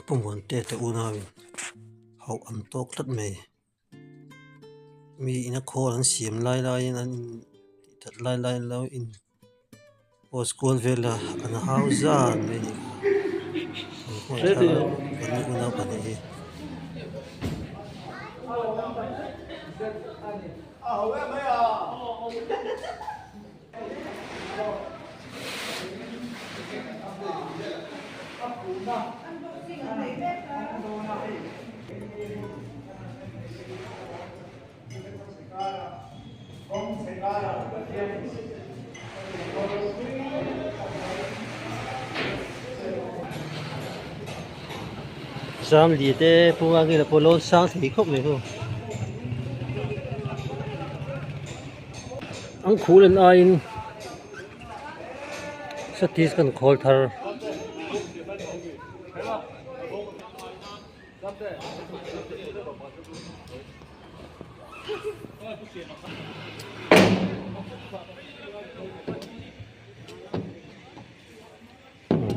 Pu Muante te unauin hauh an tawk tlat mai. Mi ina khawl an siam lai laiin an in tih that lai laiin an lo in post kual vel a an hau zan mai a ni an unau pahnih hi. Zamli te pawh a ngil pawh lawn sang thei khawp mai ho an khul an aiin satish kan khawl thar.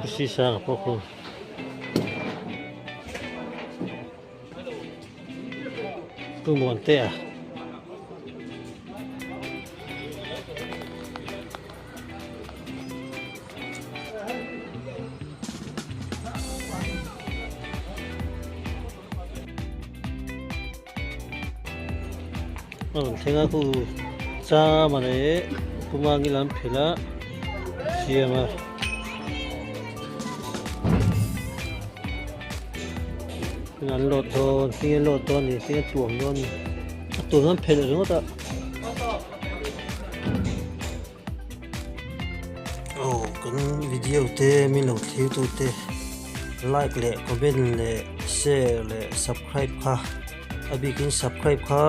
Kusi sang pawh khu Pu Muantea A rawn thleng a khu chama leh pumangin an phelh a siam a. An lawt dawn tinge lawt dawn a ni tinge tuam dawn a ni a tuam an phelh ringawt a. Aw kan video te min lo thlir tu te like leh comment leh share leh subscribe kha a bikin subscribe kha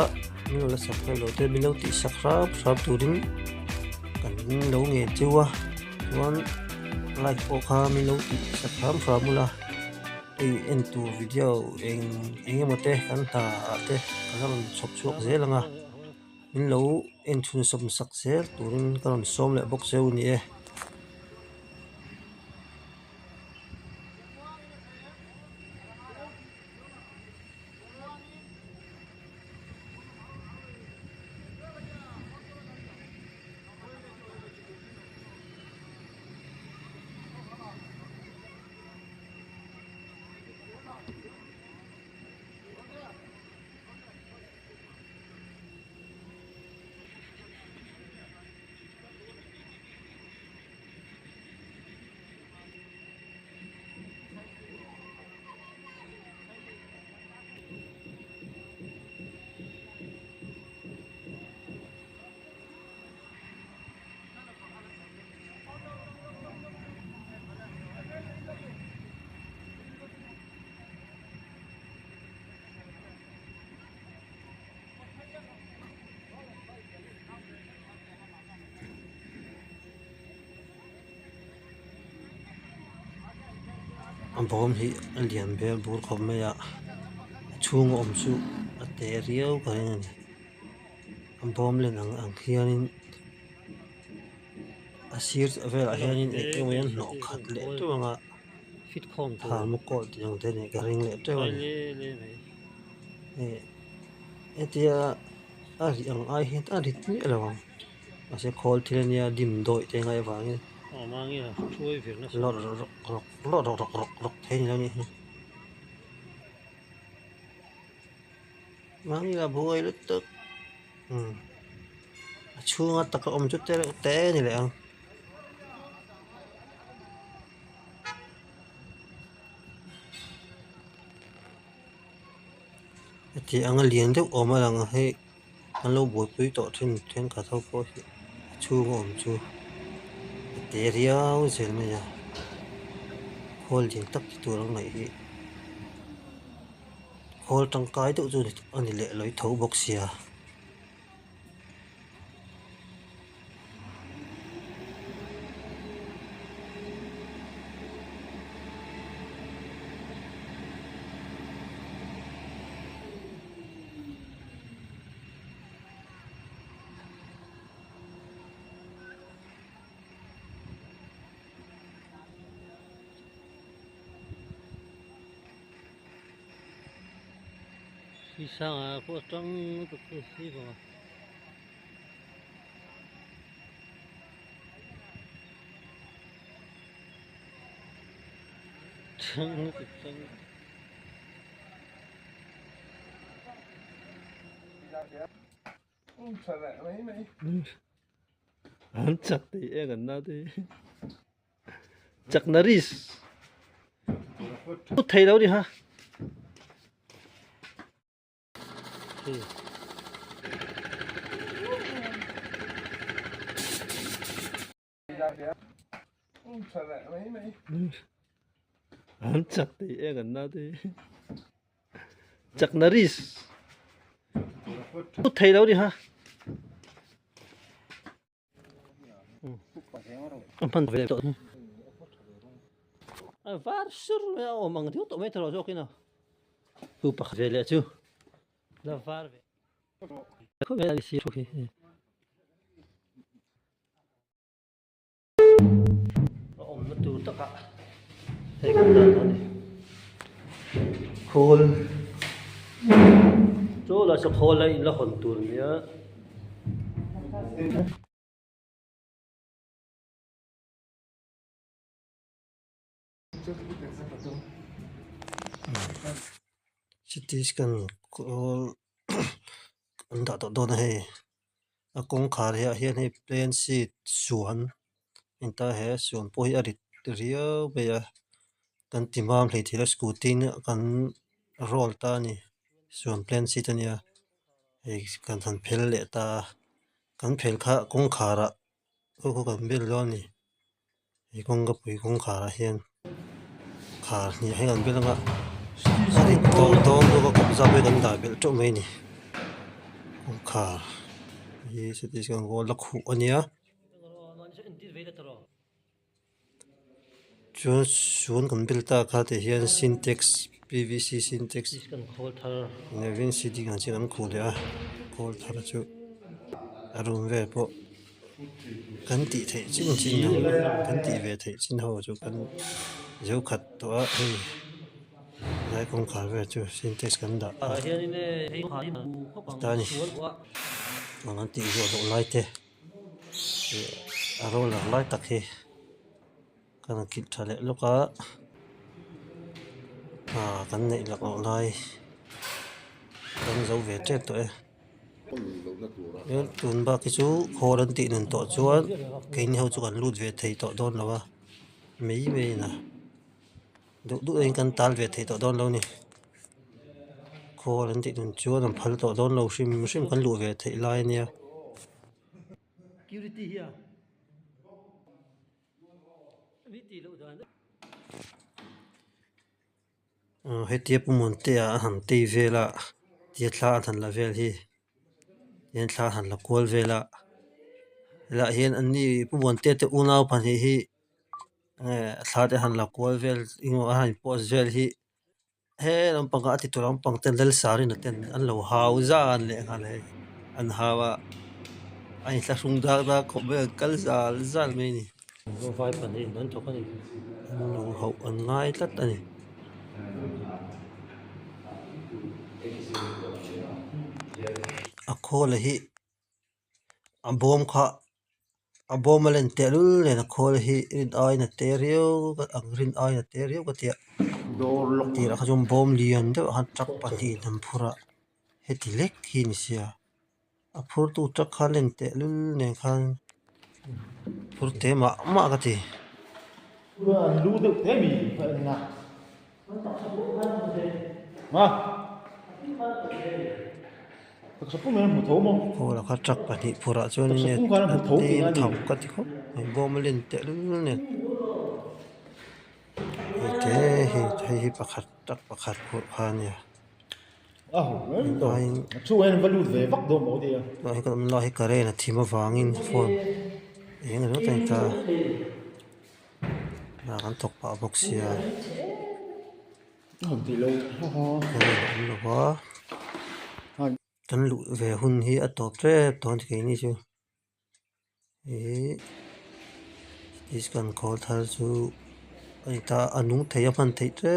min lo la subscribe lo te min lo tih sak hrap hrap turin kan lo ngen cheu a chuan like pawh kha min lo tih sak hram hram ula hei en tur video eng eng emaw te kan hna ah te kan rawn chhawp chhuak zel ang a. Min lo en chhun sawm sak zel turin ka rawn sawm leh bawk cheu a ni e. A bawm hi a lian vel bur khawp mai a a chhunga awm chu a te riau ka ring a ni a bawm len ang ang hianin a sir velah hianin eng emaw hian hnawh khat leh teuh ang a. Thermocol tih ang te nih ka ring leh teuh a ni eh hetia a rih ang ai hian a rit miah lo ang mahse khawl thil ania dim dawih te ngaih avangin lawr rawk rawk lawr rawk rawk rawk rawk thei a ni lo nih hi mahni a buai lutuk umm a chhunga taka awm chu te reuh te a ni leh ang. Heti anga lian deuh awm a lang hi an lo buaipui tawh thin thenkhat ho pawh hi a chhung a awm chu a te riau zel mai a khawl lian tak ti tur ang ngaih hi khawl tangkai deuh chu a ni leh lawi tho bawk sia. Khi sangah pawh tang lutuk khi si bawk a. Tang lutuk tang. An chak tih eng an na te chak na ris put thei lo ni ha An chak tih eng an na te chak na ris put thei lo ni ha a hman ve tawh a var sur mai a awm ang deuh tawh mai thei zawk in a chu pakhat ve leh chu la var ve khawp mai a ni si thu hi. A awmna tur takah hei kan dah tawh a ni khawl chaw lah chu khawl a inla hawn tur a nia. CT scan khawl an dah tawh dawn a hei a kawngkhar ah hian hei plane seat suan engta he suan pawh hi a rit riau mai a kan ti mam hleithei lo scooty in kan roll ta a ni suan plane seat a nia hei kan han phel leh ta a kan phel kha kawngkhar ah khaw khaw kan bel dawn a ni. He kawngkapui kawngkhar ah hian khar hnih hi an bel anga a rit tawh dawn bawk a kawpza pawh hi kan dah belh teuh mai a ni kawngkhar hi city scan gold a khuh a nia chuan suan kan bel ta kha tih hian sintex pvc sintex nevin city ang chi an khuh leh a khawl thar chu a room vel pawh. Kan tih theih chin chin ho kan tih ve theih chin ho chu kan zo khat tawh a hei helai kawngkhar vel chu sintex kan dah a ta a ni ang an tih zawh loh lai te ih a roller lai tak hi kan han kilh tha leh lawk a ah kan neih lak loh lai kan zo ve tep tawh e. Tun bak hi chu khawl an tih nun tawh chuan keini ho chu kan lut ve thei tawh dawn lo a mai mai in a duh duh in kan tal ve thei tawh dawn lo a ni khawl an tih nun chuan an phal tawh dawn lo hrim hrim kan luh ve theih lai a nia. Hetia Pu Muantea a han tei vel a tia thla an han la vel hi hian thla an han la kual vel a helaiah hian an ni Pu Muantea te unau pahnih hi thla te han la kual vel emaw a han post vel hi he lampangah a ti tur lampang ten Lalsarina ten an lo hau zan leh nghal hei an hau a a inthlahrung dak dak khawp mai a kal zal zal mai a ni. Vai pahnih in an thawk a ni. An lo hauh an ngai tlat a ni. A khawl hi a bawm kha a bawm a len tehlul nen a khawl hi rin aiin a te riau ang rin aiin a te riau ka ti a tirah kha chuan bawm lian deuh ah khan truck pahnihin an phur a heti lek hi a ni sia. A phurtu truck kha len teh lul nen khan phur teh mah mah ka ti. Kawla kha truck pahnih phurah chuanin a tlem tho ka ti khawp mai bawm a len teh lul nen hei te hei hei hi pakhat truck pakhat phurh kha a nia. Tunah hian kan awm lai hi current a thim avangin phone eng ringawt a ni ta a kan thawk pah bawk sia current a awm lo va kan luh ve hun hi a tawp tep tawh a ni keini chu ihh discount khawl thar chu a ni ta a nung thei a hman theih tep.